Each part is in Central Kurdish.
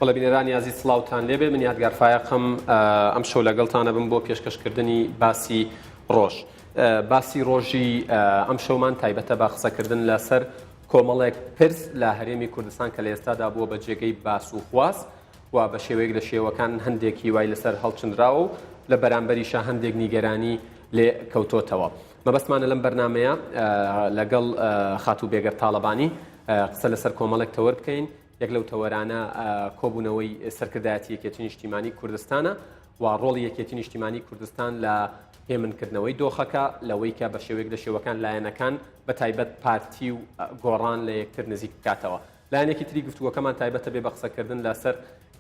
بەڵێ بینەرانی ئازیز سڵاوتان لێبێ من یادگار فایەقم ئەم شەو لەگەڵتانە بم بۆ پێشکەشکردنی باسی ڕۆژ باسی ڕۆژی ئەم شەومان تایبەتە بە قسەکردن لەسەر کۆمەڵێک پرس لە هەرێمی کوردستان کە لە ئێستادا بووە بە جێگەی باس و خواست و بە شێوەیەک لە شێوەکان هەندێک هیوای لەسەر هەڵچنراوە و لە بەرامبەریشا هەندێک نیگەرانی لێ کەوتۆتەوە. مەبەستمانە لەم بەرنامەیە لەگەڵ خاتوو بێگەرد تاڵەبانی قسە لەسەر کۆمەڵێک تەوەر بکەین، یەک لەو تەوەرانە کۆبوونەوەی سەرکردایەتی یەکێتی نیشتیمانی کوردستانە و ڕۆڵی یەکێتی نیشتیمانی کوردستان لە هێمنکردنەوەی دۆخەکە لەوەی کە بە شێوەیەک لە شێوەکان لایەنەکان بە تایبەت پارتی و گۆڕان لە یەکتر نزیک بکاتەوە. لایەنێکی تری گفتوگۆکەمان تایبەتە بێ بە قسەکردن لەسەر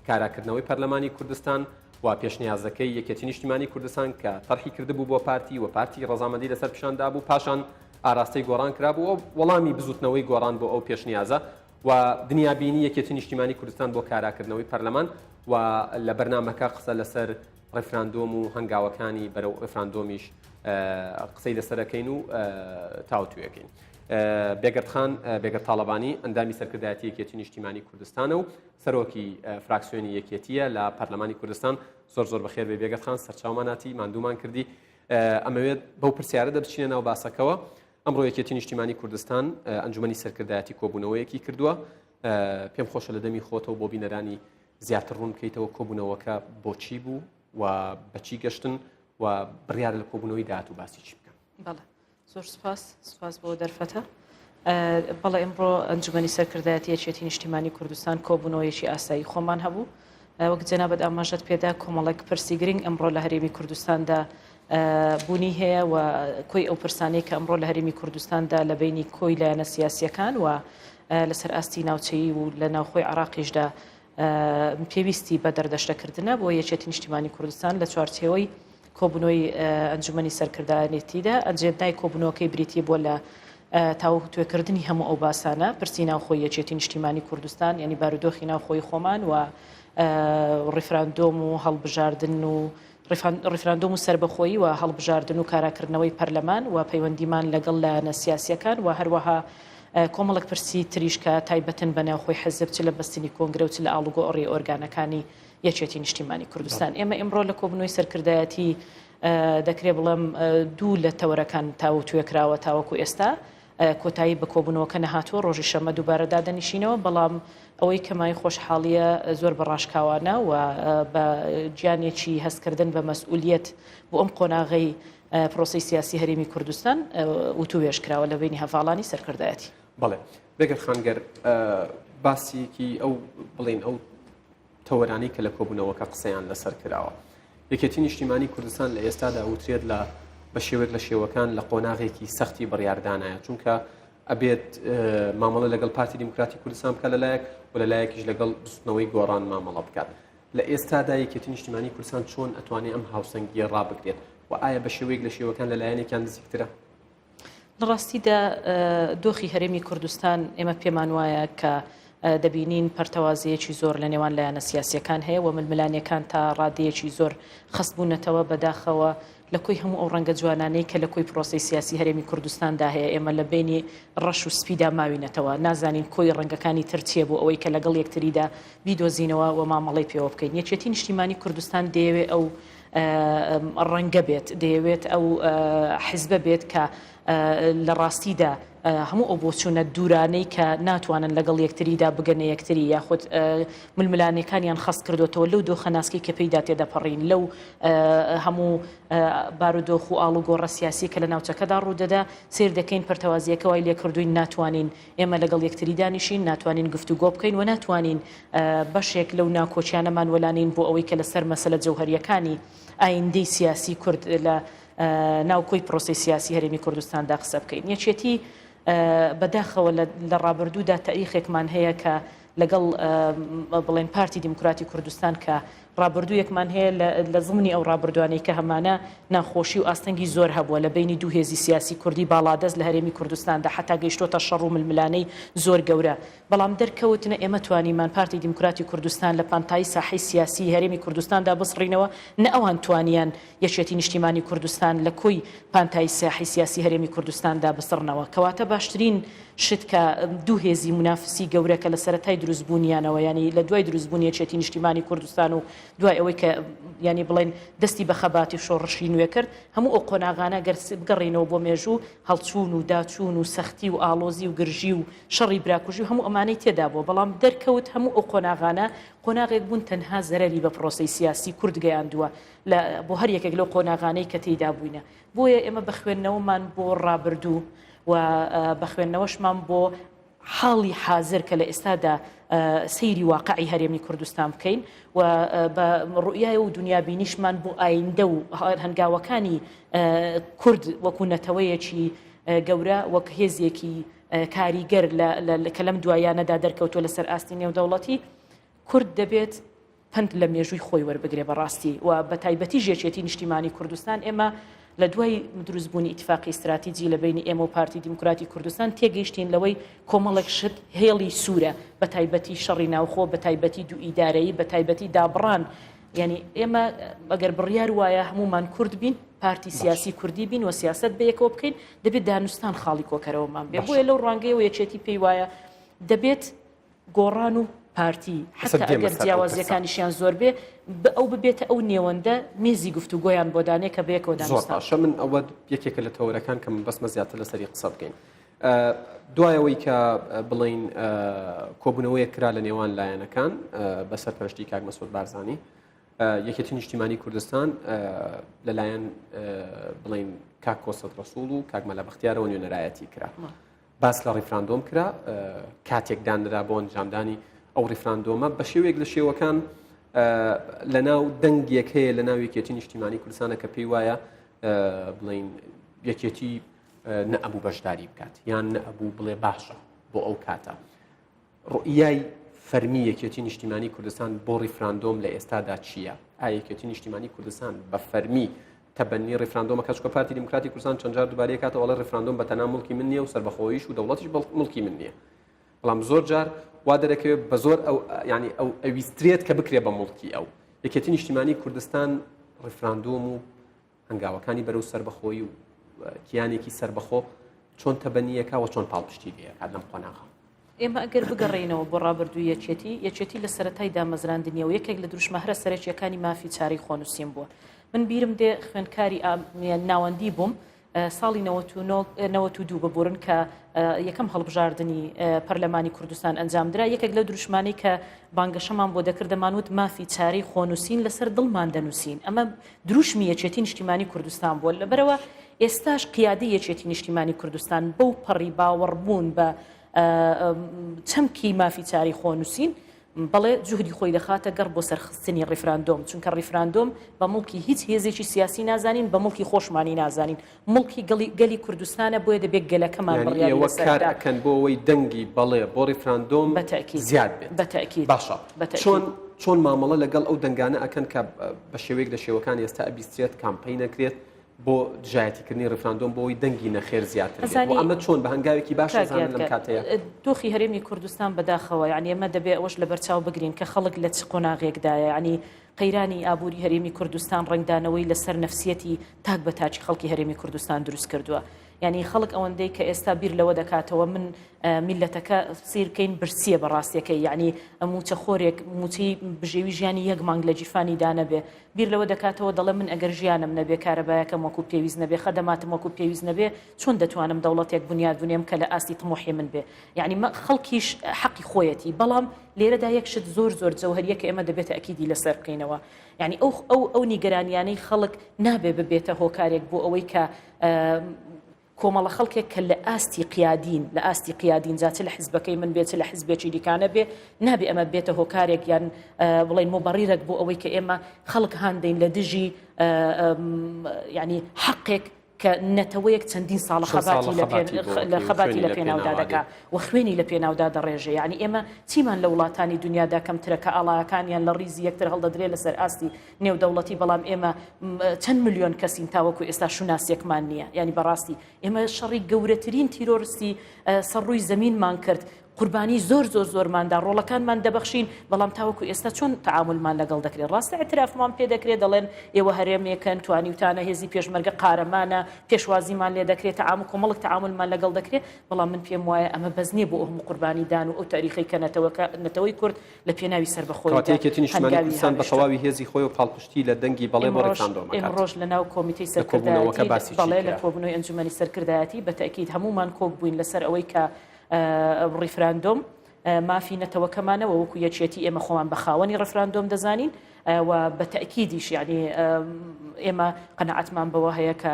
کاراکردنەوەی پەرلەمانی کوردستان و پێشنیازەکەی یەکێتی نیشتیمانی کوردستان کە تەرحی کردبوو بۆ پارتی و پارتی ڕەزامەندی لەسەر پیشان دابوو پاشان ئاراستەی گۆڕان کرابوو و وەڵامی بزوتنەوەی گۆڕان بۆ ئەو پێشنیازە و دنیابینی یەکێتی نیشتیمانی کوردستان بۆ کاراکردنەوەی پەرلەمان و لە بەرنامەکە قسە لەسەر ڕیفراندۆم و هەنگاوەکانی بەرەو ڕیفراندۆمیش قسەی لەسەرەکەین و تاوتوێکەین. بێگەرد خان بێگەرد تاڵەبانی ئەندامی سەرکردایەتی یەکێتی نیشتیمانی کوردستانە و سەرۆکی فراکسیۆنی یەکێتیە لە پەرلەمانی کوردستان زۆر زۆر بەخێر بێ بێگەرد خان سەرچاومان هاتی ماندوومان کردی ئەمەوێت بەو پرسیارە دەبچینە ناو باسەکەوە ئەمڕۆ یەکێتی نیشتیمانی کوردستان ئەنجومەنی سەرکردایەتی کۆبوونەوەیەکی کردووە پێم خۆشە لە دەمی خۆتەوە بۆ بینەرانی زیاتر ڕوون بکەیتەوە کۆبوونەوەکە بۆچی بوو و بەچی گەشتن و بڕیار لە کۆبوونەوەی داهاتوو باسی چی بکەن؟ بەڵێ زۆر سپاس سپاس بۆ دەرفەتە. بەڵێ ئمڕۆ ئەنجومەنی سەرکردایەتی یەکێتی نیشتیمانی کوردستان کۆبوونەوەیەکی ئاسایی خۆمان هەبوو وەک جەنابەت ئاماژەت پێدا کۆمەڵێک پرسی گرنگ ئەمڕۆ لە هەرێمی کوردستاندا بوونی هەیە و کۆی ئەو پرسانەی کە ئەمڕۆ لە هەرێمی کوردستاندا لە بینی کۆی لایەنە سیاسیەکان و لەسەر ئاستی ناوچەیی و لە ناوخۆی عراقیشدا پێویستی بە دەردەشتەکردنە بۆ یەکێتی نیشتیمانی کوردستان لە چوارچێوەی کۆبوونەوەی ئەنجومەنی سەرکردایەتیدا ئەجێندای کۆبوونەوەکەی بریتی بووە لە تاوتوێکردنی هەموو ئەو باسانە پرسی ناوخۆی یەکێتی نیشتیمانی کوردستان یعنی بارودۆخی ناوخۆی خۆمان و ڕیفراندۆم و هەڵبژاردن و ڕیفراندۆم و سەربەخۆیی و هەڵبژاردن و کاراکردنەوەی پەرلەمان و پەیوەندیمان لەگەڵ لایەنە سیاسییەکان و هەروەها کۆمەڵێک پرسی تریش کە تایبەتن بە ناوخۆی حزب چ لە بەستنی کۆنگرە و چ لە ئاڵوگۆڕی ئۆرگانەکانی یەکێتی نیشتیمانی کوردستان. ئێمە ئیمڕۆ لە کۆبوونەوەی سەرکردایەتی دەکرێ بڵێم دوو لە تەوەرەکان تاوتوێ کراوە تاوەکو ئێستا کۆتایی بە کۆبوونەوەکە نەهاتووە، ڕۆژی شەممە دووبارە دادەنیشینەوە، بەڵام ئەوەی کە مایەی خۆشحاڵییە زۆر بە ڕاشکاوانە و بە گیانێکی هەستکردن بە مەسئولیەت بۆ ئەم قۆناغەی پرۆسەی سیاسی هەرێمی کوردستان وتووێژ کراوە لە بەینی هەڤاڵانی سەرکردایەتی. بەڵێ بێگەرد خان گەر باسێکی ئەو بڵێین ئەو تەوەرانەی کە لە کۆبوونەوەکە قسەیان لەسەر کراوە. یەکێتی نیشتیمانی کوردستان لە ئێستادا ئەوترێت لە بە شێوەیەک لە شێوەکان لە قۆناغێکی سەختی بڕیاردانایە چونکە ئەبێت مامەڵە لەگەڵ پارتی دیموکراتی کوردستان بکات لەلایەک و لەلایەکیش لەگەڵ بزوتنەوەی گۆڕان مامەڵە بکات لە ئێستادا یەکێتی نیشتیمانی کوردستان چۆن ئەتوانێت ئەم هاوسەنگیە ڕابگرێت و ئایا بە شێوەیەک لە شێوەکان لە لایەنێکیان نزیکترە؟ لە ڕاستیدا دۆخی هەرێمی کوردستان ئێمە پێمان وایە کە دەبینین پەرتەوازەیەکی زۆر لە نێوان لایەنە سیاسیەکان هەیە و ململانێکان تا ڕادەیەکی زۆر خەست بوونەتەوە بەداخەوە لە کۆی هەموو ئەو ڕەنگە جوانانەی کە لە کۆی پرۆسەی سیاسی هەرێمی کوردستاندا هەیە ئێمە لە بینی ڕەش و سپیدا ماوینەتەوە نازانین کۆی ڕەنگەکانی تر چییە بۆ ئەوەی کە لەگەڵ یەکتریدا بیدۆزینەوە و مامەڵەی پێوە بکەین یەکێتی نیشتیمانی کوردستان دەیەوێ ئەو ڕەنگە بێت، دەیەوێت ئەو حزبە بێت کە لە ڕاستیدا هەموو ئەو بۆچوونە دوورانەی کە ناتوانن لەگەڵ یەکتریدا بگەنە یەکتری یاخود ململانێکانیان خەست کردوێتەوە لەو دۆخە ناسکی کە پێیدا تێدەپەڕین لەو هەموو بارودۆخ و ئاڵوگۆڕە سیاسی کە لە ناوچەکەدا ڕوودەدا سیر دەکەین پەرتەوازیەکە وای لێکردوین ناتوانین ئێمە لەگەڵ یەکتری دانیشین، ناتوانین گفتوگۆ بکەین و ناتوانین بەشێک لەو ناکۆکیانەمان وەلانێین بۆ ئەوەی کە لەسەر مەسەلە جەوهەرییەکانی ئایندەی سیاسی کورد لە ناو کۆی پرۆسەی سیاسی هەرێمی کوردستاندا قسە بکەین. یەکێتی بەداخەوە لە ڕابردوودا تاریخێکمان هەیە کە لەگەڵ بڵێن پارتی دیموکراتی کوردستان کە. ڕابردوویەکمان هەیە لە لە زمنی ئەو ڕابردوانەی کە هەمانە ناخۆشی و ئاستەنگی زۆر هەبووە لە بەینی دوو هێزی سیاسی کوردی باڵادەست لە هەرێمی کوردستاندا حەتا گەیشتۆتە شەڕ و ململانێی زۆر گەورە بەڵام دەرکەوت نە ئێمە توانیمان پارتی دیموکراتی کوردستان لە پانتایی ساحەی سیاسی هەرێمی کوردستاندا بسڕینەوە نە ئەوان توانیان یەکێتی نیشتیمانی کوردستان لە کۆی پانتایی ساحەی سیاسی هەرێمی کوردستاندا بسڕنەوە. کەواتە باشترین شت کە دوو هێزی مونافسی گەورە کە لە سەرەتای دروست بوونیانەوە یانی لە دوای دروست بوونی یەکێتی نیشتیمانی کوردستان و دوای ئەوەی کە یانی بڵێن دەستی بە خەباتی شۆڕشی نوێ کرد هەموو ئەو قۆناغانە گەر بگەڕێینەوە بۆ مێژوو هەڵچوون و داچوون و سەختی و ئاڵۆزی و گرژی و شەڕی براکوژی و هەموو ئەمانەی تێدا بووە بەڵام دەرکەوت هەموو ئەو قۆناغانە قۆناغێک بوون تەنها زەرەری بە پرۆسەی سیاسی کورد گەیاندووە لە بۆ هەر یەکێک لەو قۆناغانەی کە تێیدا بووینە. بۆیە ئێمە بە خوێندنەوەمان بۆ ڕابردوو و بە خوێندنەوەشمان بۆ حاڵی حازر کە لە ئێستادا سەیری واقعی هەرێمی کوردستان بکەین و بە ڕوئیای و دنیابینیشمان بۆ ئایندە و هەنگاوەکانی کورد وەکو نەتەوەیەکی گەورە وەک هێزێکی کاریگەر کە لەم دوایانەدا دەرکەوتووە لەسەر ئاستی نێودەوڵەتی کورد دەبێت پەند لە مێژووی خۆی وەربگرێ بەڕاستی و بە تایبەتیش یەکێتی نیشتیمانی کوردستان ئێمە لە دوای دروست بوونی ئیتفاقی ئیستراتیجی لە بەینی ئێمە و پارتی دیموکراتی کوردستان تێگەیشتین لەوەی کۆمەڵێک شت هێڵی سوورە بە تایبەتی شەڕی ناوخۆ بە تایبەتی دوو ئیدارەیی بە تایبەتی دابڕان یعنی ئێمە ئەگەر بڕیار وایە هەمومان کورد بین پارتی سیاسی کوردی بین و سیاست بەیەکەوە بکەین دەبێت دانوستان خاڵی کۆکەرەوەمان بێ بۆیە لەو ڕوانگەیەوە یەکێتی پێی وایە دەبێت گۆڕان و پارتی حەتا ئەگەر جیاوازیەکانیشیان زۆر بێ ئەو ببێتە ئەو نێوەندە مێزی گفتوگۆیان بۆ دانێ کە بەیەکەوە زۆر باشە من ئەوە یەکێکە لە تەوەرەکان کە من بەسمە زیاتر لەسەری قسە بکەین دوایەوەی کە بڵین کۆبوونەوەیەک کرا لە نێوان لایەنەکان بە سەرپەرشتی کاک مەسعود بارزانی یەکێتی نیشتیمانی کوردستان لەلایەن بڵین کاک کۆسرەت ڕەسوڵ و کاک مەلا بەختیارەوە نوێنەرایەتی کرا. باس لە ڕیفراندۆم کرا، کاتێک دانرا بۆ ئەنجامدانی ئەو ڕیفراندۆمە بە شێوەیەک لە شێوەکان لە ناو دەنگێک هەیە لە ناو یەکێتی نیشتیمانی کوردستانە کە پێی وایە بڵین یەکێتی نەئەبوو بەشداری بکات یان نەئەبوو بڵێ باشە بۆ ئەو کاتە ڕوئیای فەرمی یەکێتی نیشتیمانی کوردستان بۆ ڕیفراندۆم لە ئێستادا چییە؟ ئایا یەکێتی نیشتیمانی کوردستان بە فەرمی تەبەنی ڕیفراندۆمە کە چکە پارتی دیموکراتی کوردستان چەند جار دووبارەی کاتەوە ئەڵێ ڕیفراندۆم بە تەنها موڵکی من نییە و سەربەخۆییش و دەوڵەتیش موڵکی من نییە بەڵام زۆر جار وا دەرەکەوێت بە زۆر ئەو ینی ئەو ئەویسترێت کە بکرێ بە موڵکی ئەو یەکێتی نیشتیمانی کوردستان ڕیفراندۆم و هەنگاوەکانی بەرەو سەربەخۆیی و کیانێکی سەربەخۆ چۆن تەبەنییەکا و چۆن پاڵپشتی لێ ئەکات لەم قۆناغە؟ ئێمە ئەگەر بگەڕێینەوە بۆ ڕابردووی یەکێتی، یەکێتی لە سەرەتای دامەزراندنیەوە یەکێک لە دروشمە هەرە سەرەکییەکانی مافی چارەی خۆنووسین بووە. من بیرم دێ خوێندکاری ناوەندی بووم ساڵی 92 ببورن کە یەکەم هەڵبژاردنی پەرلەمانی کوردستان ئەنجامدرا یەکێک لەو دروشمانەی کە بانگەشەمان بۆ دەکرد دەمانوت مافی چارەی خۆنووسین لەسەر دڵمان دەنووسین ئەمە دروشمی یەکێتی نیشتیمانی کوردستان بووە، لەبەرئەوە ئێستاش قیادەی یەکێتی نیشتیمانی کوردستان بەو پەڕی باوەڕبوون بە چەمکی مافی چارەی خۆنووسین، بەڵێ جوهدی خۆی دەخاتە گەڕ بۆ سەرخستنی ڕیفراندۆم، چونکە ڕیفراندۆم بە موڵکی هیچ هێزێکی سیاسی نازانین، بە موڵکی خۆشمانی نازانین، موڵکی گەلی کوردستانە، بۆیە دەبێت گەلەکەمان یانی بڕیاری ئێوە لەسەر کار بدا. ئەکەن بۆ ئەوەی دەنگی بەڵێ بۆ ڕیفراندۆم بە تەئکید. زیاد بێت. بە تەئکید. باشە بە تەئکید. چۆن چۆن مامەڵە لەگەڵ ئەو دەنگانە ئەکەن کە بە شێوەیەک لە شێوەکان ئێستا ئەبیسترێت کامپەین ئەکرێت بۆ دژایەتیکردنی ڕیفراندۆم بۆ ئەوەی دەنگی نەخێر زیاتر بێت ئەزانی و ئەمە چۆن بە هەنگاوێکی باش کاک ئەزانن لەم یادگار کاتەیە؟ دۆخی هەرێمی کوردستان بەداخەوە یانی ئێمە دەبێ ئەوەش لەبەرچاو بگرین کە خەڵک لە چ قۆناغێکدایە یانی قەیرانی ئابووری هەرێمی کوردستان ڕەنگدانەوەی لەسەر نەفسیەتی تاک بە تاکی خەڵکی هەرێمی کوردستان دروست کردووە. یانی خەڵک ئەوەندەی کە ئێستا بیر لەوە دەکاتەوە من میللەتەکە سیر کەین برسیە بە ڕاستیەکەی یعنی موچە خۆرێک موچەی بژێوی ژیانی یەک مانگ لە گیرفانی دانەبێ بیر لەوە دەکاتەوە دەڵێ من ئەگەر ژیانم نەبێ کارەبایەکەم وەکو پێویست نەبێ خەدەماتم وەکو پێویست نەبێ چۆن دەتوانم دەوڵەتێک بنیاد بنێم کە لە ئاستی تموحی من بێ یعنی خەڵکیش حەقی خۆیەتی بەڵام لێرەدا یەک شت زۆر زۆر جەوهەریە کە ئێمە دەبێت تەئکیدی لەسەر بکەینەوە یعنی ئەو ئەو ئەو نیگەرانیانەی خەڵک نابێ ببێتە هۆکارێک بۆ ئەوەی کە کۆمەڵە خەڵکێک کە لە ئاستی قیادین لە ئاستی قیادین جا چ لە حزبەکەی من بێ چ لە حزبێکی دیکانە بێ نابێ ئەمە بێتە هۆکارێک یان بڵێن مبەڕیرێک بۆ ئەوەی کە ئێمە خەڵک هاندەین لە دژی یعنی حەقێک. کە نەتەوەیەک چەندین ساڵە خەباتی لە خەباتی لە پێناودا دەکا و خوێنی لە پێناودا دەڕێژێ. یانی ئێمە چیمان لە وڵاتانی دنیادا کەمترە کە ئاڵایەکانیان لە ڕیزی یەکتر هەڵدەدرێ لەسەر ئاستی نێودەوڵەتی، بەڵام ئێمە چەند ملیۆن کەسین تاوەکو ئێستا شوناسێکمان نییە. یانی بەڕاستی ئێمە شەڕی گەورەترین تیرۆرستی سەر ڕووی زەمینمان کرد، قوربانی زۆر زۆر زۆرمان دا، ڕۆڵەکانمان دەبەخشین، بەڵام تاوەکو ئێستا چۆن تەعامولمان لەگەڵ دەکرێت؟ ڕاستە ئیعترافمان پێ دەکرێت، دەڵێن ئێوە هەرێمێکن، توانیوتانە، هێزی پێشمەرگە قارەمانە، پێشوازیمان لێ دەکرێت، تەعامو کۆمەڵک تەعامولمان لەگەڵ دەکرێت، بەڵام من پێم وایە ئەمە بەس نییە بۆ ئەو هەموو قوربانی دان و ئەو تاریخەی کە نەتەوەکە نەتەوەی کورد لە پێناوی سەربەخۆییدا کەواتە یەکێتی نیشتمانی هەنگاوی کوردستان بە هاوێشتوە. تەواوی هێزی خۆیەوە پاڵپشتی لە دەنگی بەڵێ بۆ ئیمڕۆش ڕیفراندۆم ئەکات. ئیمڕۆش لەناو کۆمیتەی لە کۆبوونەوەکە سەرکردایەتی باسی چی بەڵێ لە کرا؟ کۆبوونەوەی ئەنجومەنی سەرکردایەتی بە تەئکید هەموومان کۆک بووین لەسەر ئەوەی کە ڕیفراندۆم مافی نەتەوەکەمانە و وەکو یەکێتی ئێمە خۆمان بە خاوەنی ڕیفراندۆم دەزانین و بە تەئکیدیش یعنی ئێمە قەناعەتمان بەوە هەیە کە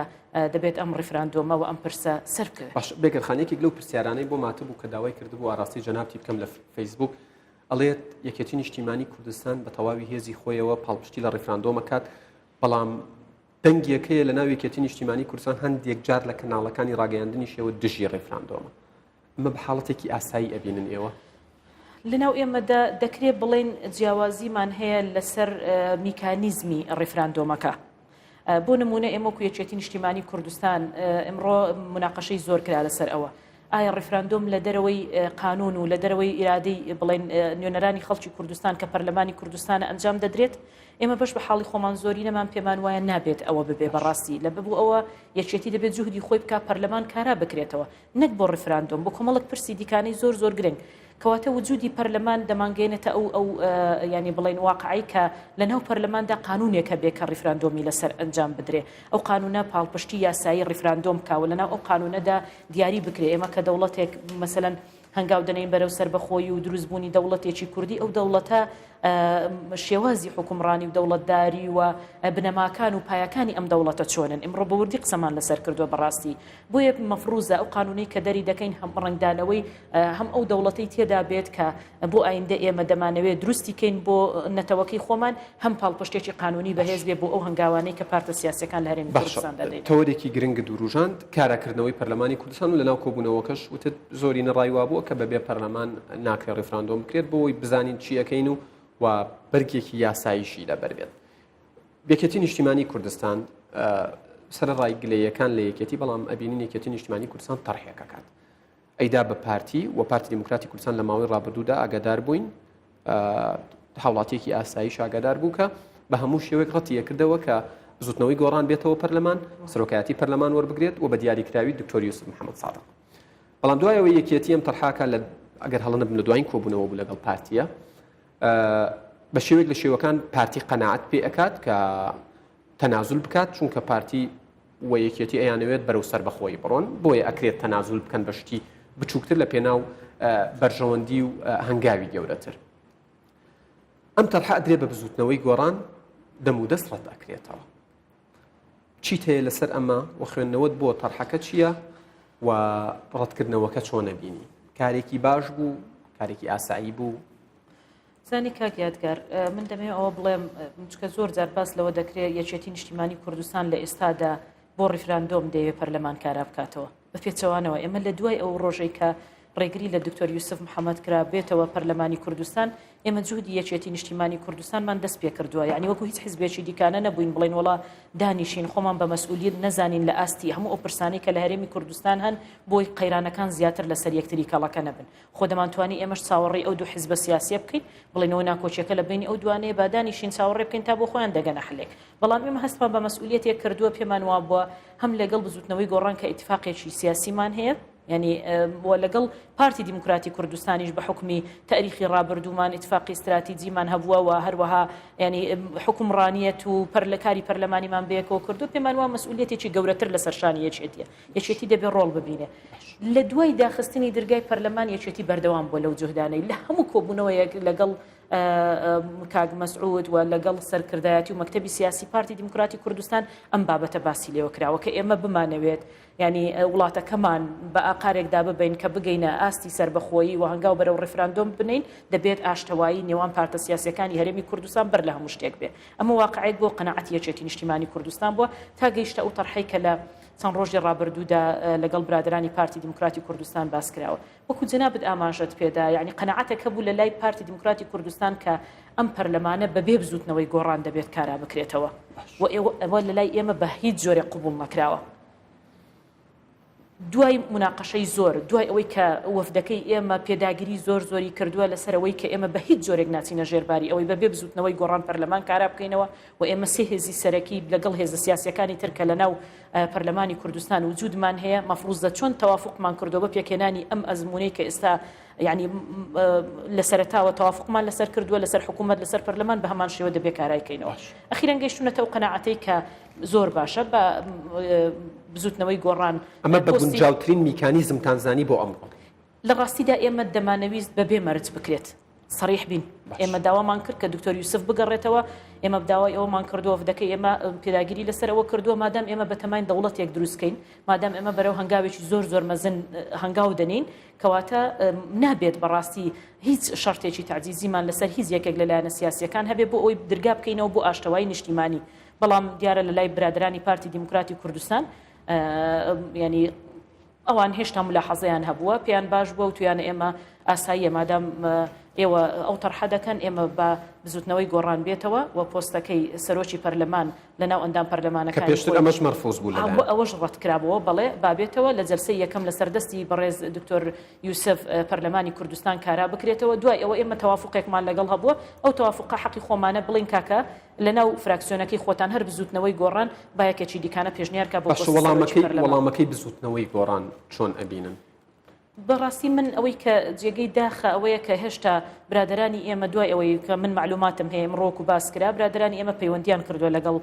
دەبێت ئەم ڕیفراندۆمە و ئەم پرسە سەر بکەوێت. باش بێگەر خان یەکێک لەو پرسیارانەی بۆم هاتبوو کە داوای کردبوو ئاراستەی جەنابتی بکەم لە فەیسبوک ئەڵێت یەکێتی نیشتیمانی کوردستان بە تەواوی هێزی خۆیەوە پاڵپشتی لە ڕیفراندۆم ئەکات بەڵام دەنگێک هەیە لە ناو یەکێتی نیشتیمانی کوردستان هەندێک جار لە کەناڵەکانی ڕاگەیاندنیشەوە دژی ڕیفراندۆمە ئەمە بە حاڵەتێکی ئاسایی ئەبینن ئێوە؟ لەناو ئێمەدا دەکرێ بڵێین جیاوازیمان هەیە لەسەر میکانیزمی ڕیفراندۆمەکە. بۆ نمونە ئێمە وەکو یەکێتی نیشتیمانی کوردستان ئمڕۆ مناقەشەی زۆر کرا لەسەر ئەوە ئایا ڕیفراندۆم لە دەرەوەی قانون و لە دەرەوەی ئیرادەی بڵێن نوێنەرانی خەڵکی کوردستان کە پەرلەمانی کوردستانە ئەنجام دەدرێت ئێمە بەش بە حاڵی خۆمان زۆرینەمان پێمان وایە نابێت ئەوە ببێ بەڕاستی لە ببوو ئەوە یەکێتی دەبێت جوهدی خۆی بک پەرلەمان کارا بکرێتەوە نەک بۆ ڕیفراندۆم، بۆ کۆمەڵێک پرسی دیکانەی زۆر زۆر گرنگ. کەواتە وجودی پەرلەمان دەمانگەیەنێتە ئەو ئەو یانی بڵێین واقعەی کە لەناو پەرلەماندا قانوونێک هەبێ کە ڕیفراندۆمی لەسەر ئەنجام بدرێ. ئەو قانوونە پاڵپشتی یاسایی ڕیفراندۆم بکا و لەناو ئەو قانوونەدا دیاری بکرێ ئێمە کە دەوڵەتێک مەسەلەن هەنگاو دەنێین بەرەو سەربەخۆیی و دروستبوونی دەوڵەتێکی کوردی، ئەو دەوڵەتە شێوازی حوکمڕانی و دەوڵەتداری و بنەماکان و پایەکانی ئەم دەوڵەتە چۆنن؟ ئیمڕۆ بە وردی قسەمان لەسەر کردووە بەڕاستی. بۆیە مەفروزە ئەو قانونەی کە دەری دەکەین هەم ڕەنگدانەوەی هەم ئەو دەوڵەتەی تێدا بێت کە بۆ ئایندە ئێمە دەمانەوێت دروستی کەین بۆ نەتەوەکەی خۆمان، هەم پاڵپشتێکی قانونی بەهێز بێ بۆ ئەو هەنگاوانەی کە پارتە سیاسیەکان لە هەرێمی باشە کوردستاندا دەینن. تەوەرێکی گرنگت وروژاند، کاراکردنەوەی پەرلەمانی کوردستان و لەناو کۆبوونەوەکەش وتت زۆرینە ڕای وابووە کە بەبێ پەرلەمان ناکرێ ڕیفراندۆم بکرێت بۆ ئەوەی بزانین چی ئەکەین و و بەرگێکی یاساییشی لەبەر بێت. یەکێتی نیشتیمانی کوردستان سەرەڕای گلەیەکان لە یەکێتی بەڵام ئەبینین یەکێتی نیشتیمانی کوردستان تەرحێک ئەکات ئەیدا بە پارتی و پارتی دیموکراتی کوردستان لە ماوەی ڕابردوودا ئاگادار بووین هاوڵاتیەکی ئاساییش ئاگادار بوو کە بە هەموو شێوەیەک ڕەتی ئەکردەوە کە بزوتنەوەی گۆڕان بێتەوە پەرلەمان سەرۆکایەتی پەرلەمان وەربگرێت و بە دیاریکراوی دکتۆر یوسف محەممەد سادق بەڵام دوایەوە یەکێتی ئەم تەرحاکە لە ئەگەر هەڵە نەبم لە دوایین کۆبوونەوە بوو لەگەڵ پارتیە بە شێوەیەک لە شێوەکان پارتی قەناعەت پێ ئەکات کە تەنازول بکات چونکە پارتی و یەکێتی ئەیانەوێت بەرەو سەربەخۆیی بڕۆن بۆیە ئەکرێت تەنازول بکەن بە شتی بچووکتر لە پێناو بەرژەوەندی و هەنگاوی گەورەتر ئەم تەرحە ئەدرێ بە بزوتنەوەی گۆڕان دەم و دەست ڕەت ئەکرێتەوە چیت هەیە لەسەر ئەمە و خوێندنەوەت بۆ تەرحەکە چییە و ڕەتکردنەوەکە چۆنە بینی کارێکی باش بوو کارێکی ئاسایی بوو زانی کاک یادگار من دەمەوێت ئەوە بڵێم چکە زۆر جار باس لەوە دەکرێت یەکێتی نیشتیمانی کوردستان لە ئێستادا بۆ ڕیفراندۆم دەیەوێت پەرلەمان کارا بکاتەوە بە پێچەوانەوە ئێمە لە دوای ئەو ڕۆژەی کە ڕێگری لە دکتۆر یوسف محەمەد کرا بێتەوە پەرلەمانی کوردستان، ئێمە جوهدی یەکێتی نیشتیمانی کوردستانمان دەست پێکردووە، یەعنی وەکو هیچ حزبێکی دیکانە نەبووین بڵێین وەڵا دانیشین خۆمان بە مەسئولیت نەزانین لە ئاستی هەموو ئەو پرسانەی کە لە هەرێمی کوردستان هەن بۆی قەیرانەکان زیاتر لەسەر یەکتری کەڵەکە نەبن. خۆ دەمانتوانی ئێمەش چاوەڕێی ئەو دوو حزبە سیاسیە بکەین بڵێین ناکۆکیەکە لە بەینی ئەو دوانەیە با دانیشین چاوەڕێ بکەین تا بۆ خۆیان دەگەنە حلێک. بەڵام ئێمە هەستمان بە مەسئولیەتێک کردووە پێمان وابووە هەم لەگەڵ بزوتنەوەی گۆڕان کە ئیتفاقێکی سیاسیمان هەیە، یانی و لەگەڵ پارتی دیموکراتی کوردستانیش بە حوکمی تاریخی ڕابردوومان ئیتفاقی ستراتیجیمان هەبووە و هەروەها ینی حوکمڕانیەت و پەر لە کاری پەرلەمانیمان بەیەکەوە کردو پێمان وا مەسئولیەتێکی گەورەتر لەسەر شانی یەکێتیە یەکێتی دەبێ ڕۆڵ ببینێ لە دوای داخستنی درگای پەرلەمان یەکێتی بەردەوام بووە لەو جوهدانەی لە هەموو کۆبوونەوەیەک لەگەڵ کاک مەسعود و لەگەڵ سەرکردایەتی و مەکتەبی سیاسی پارتی دیموکراتی کوردستان ئەم بابەتە باسی لێوە کراوە کە ئێمە بمانەوێت یانی وڵاتەکەمان بە ئاقارێکدا ببەین کە بگەینە ئاستی سەربەخۆیی و هەنگاو بەرەو ڕیفراندۆم بنێین، دەبێت ئاشتەوایی نێوان پارتە سیاسییەکانی هەرێمی کوردستان بەر لە هەموو شتێک بێ. ئەمە واقعێک بۆ قەناعەتی یەکێتی نیشتیمانی کوردستان بووە تا گەیشتە ئەو تەرحەی کە لە. چەند ڕۆژی ڕابردوودا لەگەڵ برادەرانی پارتی دیموکراتی کوردستان باس کراوە. وەکو جەنابت ئاماژەت پێدا یانی قەناعەتێک هەبوو لە لای پارتی دیموکراتی کوردستان کە ئەم پەرلەمانە بەبێ بزوتنەوەی گۆڕان دەبێت کارا بکرێتەوە و ئەوە لە لای ئێمە بە هیچ جۆرێک قبوڵ نەکراوە. دوای موناقەشەی زۆر، دوای ئەوەی کە وەفدەکەی ئێمە پێداگری زۆر زۆری کردووە لەسەر ئەوەی کە ئێمە بە هیچ جۆرێک ناچینە ژێر باری ئەوەی بەبێ بزوتنەوەی گۆڕان پەرلەمان کارا بکەینەوە و ئێمە سێ هێزی سەرەکی لەگەڵ هێزە سیاسیەکانی تر کە لەناو پەرلەمانی کوردستان وجودمان هەیە مەفروزە چۆن تەوافقمان کردووە بە پێکهێنانی ئەم ئەزموونەی کە ئێستا یعنی لە سەرەتاوە تەوافقمان لەسەر کردووە لەسەر حکوومەت لەسەر پەرلەمان بە هەمان شێوە دەبێ کارای کەینەوە ئەخیرەن گەیشتونەتە ئەو قەناعەتەی کە زۆر باشە بە بزوتنەوەی گۆڕان ئەمە بە گونجاوترین میکانیزمتان زانی بۆ ئەمڕۆ؟ لە ڕاستیدا ئێمە دەمانەویست بەبێ مەرج بکرێت سەریح بین ئێمە داوامان کرد کە دکتۆر یوسف بگەڕێتەوە ئێمە داوای ئەومان کردووە وەفدەکەی ئێمە پێداگیری لەسەر ئەوە کردووە مادام ئێمە بەتەماین دەوڵەتێک دروستکەین مادام ئێمە بەرەو هەنگاوێکی زۆر زۆر مەزن هەنگاو دەنین کەواتە نابێت بەڕاستی هیچ شەرتێکی تەعجیزیمان لەسەر هیچ یەکێک لە لایەنە سیاسیەکان هەبێ بۆ ئەوەی درگا بکەینەوە بۆ ئاشتەوایی نیشتیمانی بەڵام دیارە لە لای برادەرانی پارتی دیموکراتی کوردستان ینی ئەوان هێشتا ملاحەزەیان هەبووە پێیان باش بووە و تویانە ئێمە ئاساییە مادام ئێوە ئەو تەرحە دەکەن ئێمە بە بزوتنەوەی گۆڕان بێتەوە و پۆستەکەی سەرۆکی پەرلەمان لە ناو ئەندام پەرلەمانەکانی کە پێشتر ئەمەش مەرفوز بوو لەلایەن ئەوەش ڕەتکرابەوە بەڵێ با بێتەوە لە جەلسەی یەکەم لەسەر دەستی بەڕێز دکتۆر یوسف پەرلەمانی کوردستان کارا بکرێتەوە دوای ئەوە ئێمە تەوافقێکمان لەگەڵ هەبووە ئەو تەوافقە حەقی خۆمانە بڵێین کاکە لەناو فراکسیۆنەکەی خۆتان هەر بزوتنەوەی گۆڕان با یەکێکی دیکانە پێشنیار کا بۆ باشە پۆستی سەرۆکی وەڵامەکەی پەرلەمان. وەڵامەکەی بزوتنەوەی گۆڕان چۆن ئەبینن؟ بەڕاستی من ئەوەی کە جێگەی داخە ئەوەیە کە هێشتا برادەرانی ئێمە دوای ئەوەی کە من مەعلوماتم هەیە ئمڕۆ وەکو باس کرا برادەرانی ئێمە پەیوەندیان کردووە لەگەڵ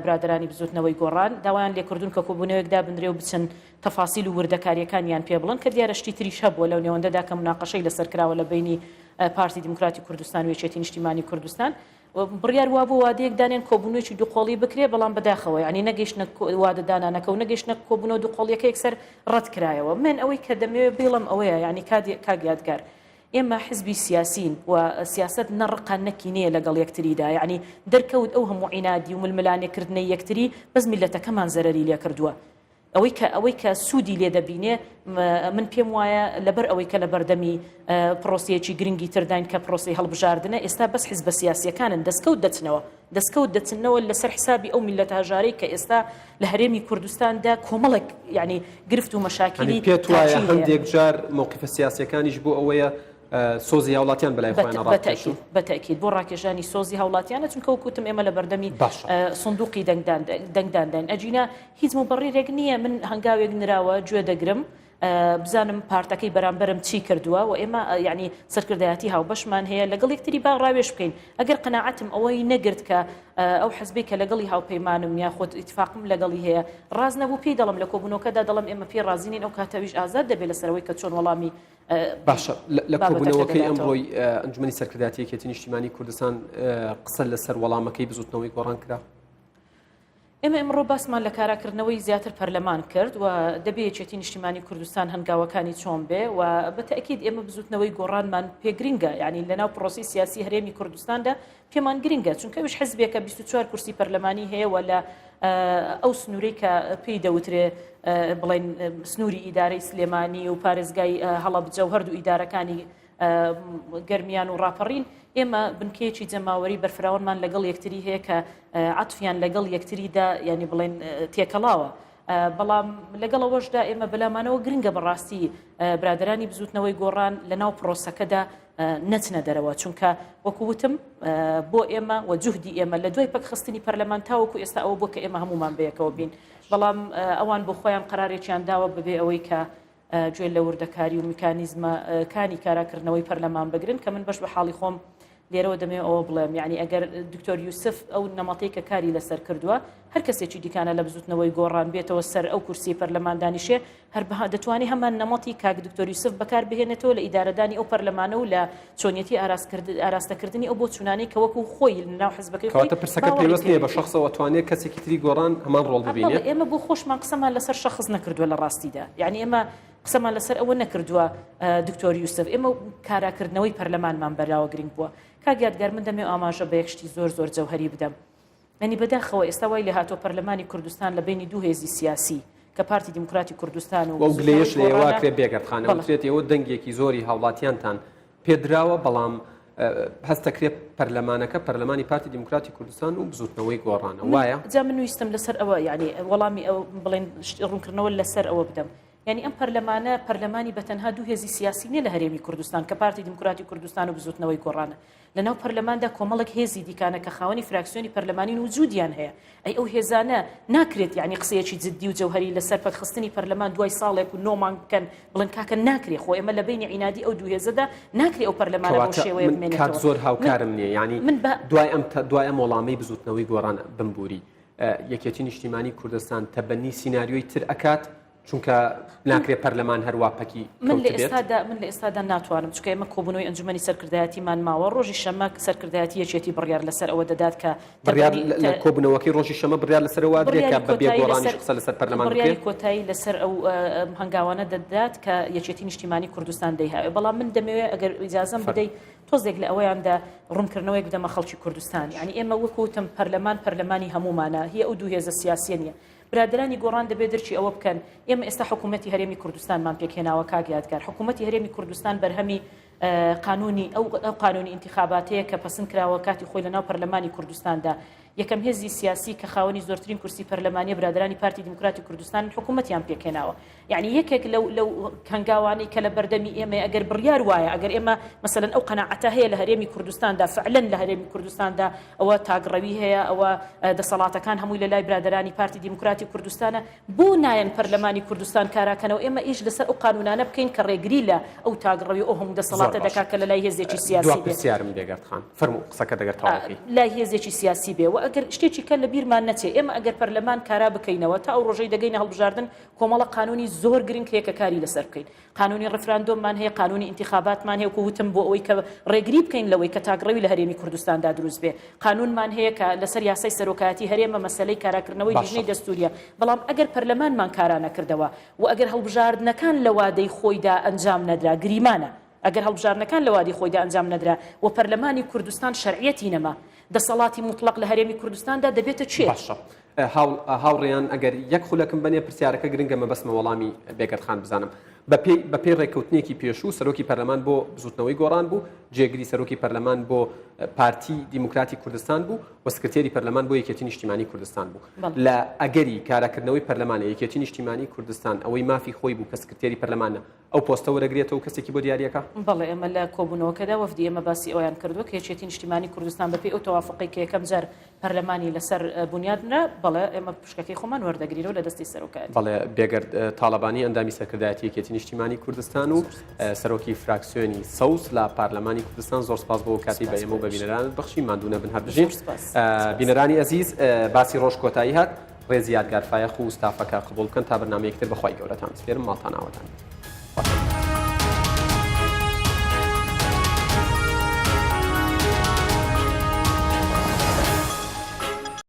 برادەرانی بزوتنەوەی گۆڕان داوایان لێکردوون کە کۆبوونەوەیەک دابنرێ و بچن تەفاسیل و وردەکارییەکانیان پێ بڵێن کە دیارە شتی تریش هەبووە لەو نێوەندەدا کە موناقەشەی لەسەر کراوە لە بەینی پارتی دیموکراتی کوردستان و یەکێتی نیشتیمانی کوردستان بڕیار وابوو وادەیەک دانێن کۆبوونەوەیەکی دووقۆڵی بکرێ، بەڵام بەداخەوە یانی نەگەیشتنە وادە دانانەکە و نەگەیشتنە کۆبوونەوە دووقۆڵییەکە یەکسەر ڕەت کرایەوە. من ئەوەی کە دەمەوێ بیڵێم ئەوەیە یانی کاک یادگار ئێمە حزبی سیاسین و سیاسەت نە ڕقە نە کینەیە لەگەڵ یەکتریدا یانی دەرکەوت ئەو هەموو عینادی و ململانێ کردنەی یەکتری بەس میللەتەکەمان زەرەری لێکردووە. ئەوەی کە ئەوەی کە سوودی لێ دەبینێ من پێم وایە لەبەر ئەوەی کە لە بەردەمی پرۆسەیەکی گرنگی ترداین کە پرۆسەی هەڵبژاردنە ئێستا بەس حزبە سیاسیەکانن دەستکەوت دەچنەوە دەستکەوت دەچنەوە لەسەر حسابی ئەو میللەتە هەژارەی کە ئێستا لە هەرێمی کوردستاندا کۆمەڵێک یعنی گرفت و مەشاکیلی پێت وایە هەندێک جار مەوقیفە سیاسیەکانیش بۆ ئەوەیە سۆزی هاوڵاتیان بەلای خۆیانە ڕابکێشن؟ بەتەئکید بۆ ڕاکێشانی سۆزی هاوڵاتیانە چونکە وەک وتم ئێمە لە بەردەمی سندوقی دەنگدان دەنگدانداین ئەگینا هیچ موبەڕیرێک نییە من هەنگاوێک نراوە گوێ دەگرم بزانم پارتەکەی بەرامبەرم چی کردووە و ئێمە یعنی سەرکردایەتی هاوبەشمان هەیە لەگەڵ یەکتری با ڕاوێژ بکەین ئەگەر قەناعەتم ئەوەی نەگرت کە ئەو حزبەی کە لەگەڵی هاوپەیمانم یاخود ئیتفاقم لەگەڵی هەیە ڕاز نەبوو پێی دەڵم لە کۆبوونەوەکەدا دەڵم ئێمە پێی ڕازی نین ئەو کاتە ئەویش ئازاد دەبێت لەسەرەوەی کە چۆن وەڵامی باشە لە کۆبوونەوەکەی ئەمڕۆی ئەنجومەنی سەرکردایەتی یەکێتی نیشتیمانی کوردستان قسە لەسەر وەڵامەکەی بزوتنەوەی گۆڕان کرا؟ ئێمە ئمڕۆ باسمان لە کاراکردنەوەی زیاتر پەرلەمان کرد و دەبێ یەکێتی نیشتیمانی کوردستان هەنگاوەکانی چۆن بێ و بە تەئکید ئێمە بزوتنەوەی گۆڕانمان پێگرنگە یعنی لەناو پرۆسی سیاسی هەرێمی کوردستاندا پێمان گرنگە چونکە ئەویش حزبێکە 24 کورسی پەرلەمانی هەیە و لە ئەو سنوورەی کە پێی دەوترێ بڵێن سنووری ئیدارەی سلێمانی و پارێزگای هەڵەبجە و هەردوو ئیدارەکانی گەرمیان و ڕاپەڕین ئێمە بنکەیەکی جەماوەری بەرفراوانمان لەگەڵ یەکتری هەیە کە عەتفیان لەگەڵ یەکتریدا ینی بڵێن تێکەڵاوە. بەڵام لەگەڵ ئەوەشدا ئێمە بەلامانەوە گرنگە بەڕاستی برادەرانی بزوتنەوەی گۆڕان لەناو پرۆسەکەدا نەچنە دەرەوە چونکە وەکو وتم بۆ ئێمە و جوهدی ئێمە لە دوای پەکخستنی پەرلەمان تاوەکو ئێستا ئەوە بۆ کە ئێمە هەمومان بەیەکەوە بین بەڵام ئەوان بۆ خۆیان قەرارێکیان داوە بەبێ ئەوەی کە گوێ لە وردەکاری و میکانیزمەکانی کاراکردنەوەی پەرلەمان بگرن کە من بەش بە حاڵی خۆم لێرەوە دەمەوێت ئەوە بڵێم یعنی ئەگەر دکتۆر یوسف ئەو نەمەتەی کە کاری لەسەر کردووە هەر کەسێکی دیکانە لە بزوتنەوەی گۆڕان بێتەوە سەر ئەو کورسی پەرلەمان دانیشێ هەر بەها دەتوانێت هەمان نەمەتی کاک دکتۆر یوسف بەکار بهێنێتەوە لە ئیدارەدانی ئەو پەرلەمانە و لە چۆنیەتی ئاراستەکردنی ئەو بۆچوونانەی کە وەکو خۆی لەناو حزبەکەی خۆی کەواتە پرسەکە باوەڕی پەیوەست نییە بە پێویتی. شەخسەوە ئەتوانێت کەسێکی تری گۆڕان هەمان ڕۆڵ ببینێ؟ بەڵێ ئێمە بۆ خۆشمان قسەمان لەسەر شەخس نەکردووە لە ڕاستیدا یعنی ئێمە قسەمان لەسەر ئەوە نەکردووە دکتۆر یوسف ئێمە کاراکردنەوەی پەرلەمانمان بەلاوە گرنگ بووە کاک یادگار من دەمێ ئاماژە بە یەک شتی زۆر زۆر جەوهەری بدەم یعنی بەداخەوە ئێستا وای لێهاتووە پەرلەمانی کوردستان لە بینی دوو هێزی سیاسی کە. کە پارتی دیموکراتی کوردستان و وەو بزوتنەوەی گلەیەش لە ئێوە گۆڕانە ئەکرێ بێگەرد خان بەڵێ. ئەوترێت ئێوە دەنگێکی زۆری هاوڵاتیانتان پێدراوە بەڵام هەست دەکرێت پەرلەمانەکە پەرلەمانی پارتی دیموکراتی کوردستان و بزوتنەوەی گۆڕانە من وایە؟ جا من ویستم لەسەر ئەوە یعنی وەڵامی ئەو بڵێن ڕوونکردنەوە لەسەر ئەوە بدەم یعنی ئەم پەرلەمانە پەرلەمانی بە تەنها دوو هێزی سیاسی نیە لە هەرێمی کوردستان کە پارتی دیموکراتی کوردستان و بزوتنەوەی گۆڕانە لەناو پەرلەماندا کۆمەڵێک هێزی دیکانە کە خاوەنی فراکسیۆنی پەرلەمانین وجودیان هەیە ئەی ئەو هێزانە ناکرێت یانی قسەیەکی جدی و جەوهەری لەسەر پەکخستنی پەرلەمان دوای ساڵێک و نۆ مانگ بکەن بڵێن کاکە ناکرێ خۆ ئێمە لە بەینی عینادی ئەو دوو هێزەدا ناکرێ ئەو پەرلەمانە بەو کەواتە شێوەیە من کات بمێنێتەوە زۆر من هاوکارم نییە یانی من بە دوای ئەم دوای ئەم وەڵامەی بزوتنەوەی گۆڕان بمبوری یەکێتی نیشتیمانی کوردستان تەبەنی سیناریۆی تر ئەکات چونکە ناکرێ پەرلەمان هەروا پەکی من لە کەوتبێت. ئێستادا من لە ئێستادا ناتوانم چونکە ئێمە کۆبوونەوەی ئەنجومەنی سەرکردایەتیمان ماوە ڕۆژی شەممە سەرکردایەتی یەکێتی بڕیار لەسەر ئەوە دەدات کە بڕیار تەبەنی لە تە کۆبوونەوەکەی ڕۆژی شەممە بڕیار لەسەر ئەوە ئەدرێ کە بڕیاری بە بێ کۆتایی گۆڕانیش لەسەر قسە لەسەر پەرلەمان بڕیاری بکرێ؟ کۆتایی لەسەر ئەو هەنگاوانە دەدات کە یەکێتی نیشتیمانی کوردستان دەیهاوێ بەڵام من دەمەوێ ئەگەر ئیجازەم فەرموو. بدەی تۆزێک لە ئەوەیاندا ڕوونکردنەوەیەک بدەمە خەڵکی کوردستان یانی ئێمە وەکو وتم پەرلەمان پەرلەمانی هەموومانە هی ئەو دوو هێزە سیاسیە نییە برادەرانی گۆڕان دەبێ درکی ئەوە بکەن ئێمە ئێستا حکوومەتی هەرێمی کوردستانمان پێکهێناوە کاک یادگار حکوومەتی هەرێمی کوردستان بەرهەمی قانونی ئەو ئەو قانونی ئینتیخاباتەیە کە پەسند کراوە کاتی خۆی لەناو پەرلەمانی کوردستاندا یەکەم هێزی سیاسی کە خاوەنی زۆرترین کورسی پەرلەمانیە برادرانی پارتی دیموکراتی کوردستان حکوومەتیان پێکهێناوە یعنی یەکێک لەو لەو هەنگاوانەی کە لە بەردەمی ئێمە ئەگەر بڕیار وایە ئەگەر ئێمە مەسەلەن ئەو قەناعەتە هەیە لە هەرێمی کوردستاندا فعلەن لە هەرێمی کوردستاندا ئەوە تاکڕەوی هەیە ئەوە دەسەڵاتەکان هەمووی لە لای برادەرانی پارتی دیموکراتی کوردستانە بۆ نایەن پەرلەمانی کوردستان کاراکەنەوە ئێمە ئیش لەسەر ئەو قانونانە بکەین کە ڕێگری لە ئەو تاکڕەوی ئەو هەموو زۆر دەسەڵاتە باشە دەکات کە لە لای هێزێکی دوا سیاسی بێ پرسیارم بێگەرد خان فەرموو قسەکەت ئەگەر تەواو کەی. لای هێزێکی سیاسی بێ وە ئەگەر شتێکی کە لە بیرمان نەچێ ئێمە ئەگەر پەرلەمان کارا بکەینەوە تا ئەو ڕۆژەی دەگەینە هەڵبژاردن کۆمەڵە قانونی زۆر گرنگ هەیە کە کاری لەسەر بکەین قانونی ڕفراندۆممان هەیە قانونی ئینتیخاباتمان هەیە وەکو وتم بۆ ئەوەی کە ڕێگری بکەین لەوەی کە تاکڕەوی لە هەرێمی کوردستاندا دروست بێ قانونمان هەیە کە لەسەر یاسای سەرۆکایەتی هەرێمە مەسەلەی کاراکردنەوەی باشە. لیژنەی دەستوریە بەڵام ئەگەر پەرلەمانمان کارا نەکردەوە و ئەگەر هەڵبژاردنەکان لە وادەی خۆیدا ئەنجام نەدرا گریمانە ئەگەر هەڵبژاردنەکان لە وادەی خۆیدا ئەنجام نەدرا و پەرلەمانی کوردستان شەرعیەتی نەما دەسەڵاتی موتڵەق لە هەرێمی کوردستاندا دەبێتە کێ؟ باشە هاوڕێیان ئەگەر یەک خولەکم بەنێ پرسیارەکە گرنگە مەبەستمە وەڵامی بێگەرد خان بزانم بەپێی بەپێی ڕێککەوتنێکی پێشوو سەرۆکی پەرلەمان بۆ بزوتنەوەی گۆڕان بوو جێگری سەرۆکی پەرلەمان بۆ پارتی دیموکراتی کوردستان بوو و سکرتێری پەرلەمان بۆ یەکێتی نیشتیمانی کوردستان بوو لە ئەگەری کاراکردنەوەی پەرلەمانە یەکێتی نیشتیمانی کوردستان ئەوەی مافی خۆی بوو کە سکرتێری پەرلەمانە ئەو پۆستە وەرەگرێتەوە و کەسێکی بۆ دیاریەکا؟ بەڵێ ئێمە لە کۆبوونەوەکەدا وەفدی ئێمە باسی ئەوەیان کردووە کە یەکێتی نیشتیمانی کوردستان بەپێی ئەو تەوافوقەی کە یەکەم جار پەرلەمانی لەسەر بونیاد نرا، بەڵێ ئێمە پشکەکەی خۆمان وەردەگرینەوە لە دەستی سەرۆکایەتی. بەڵێ بێگەرد تاڵەبانی ئەندامی سەرکردایەتی یەکێتی نیشتیمانی کوردستان و سەرۆکی فراکسیۆنی سەوز لە پارلەمانی کوردستان زۆر سپاس بۆ کاتی بە ئێمە و بە بینەرانت بەخشی ماندوو نەبن هەر بژین. بینەرانی ئەزیز باسی ڕۆژ کۆتایی هات ڕێزی یادگار فایەق و ستافەکە قبوڵ بکەن تا بەرنامەیەکی تر بە خوای گەورەتان بسپێرم ماڵتان ئاوەدان بێت.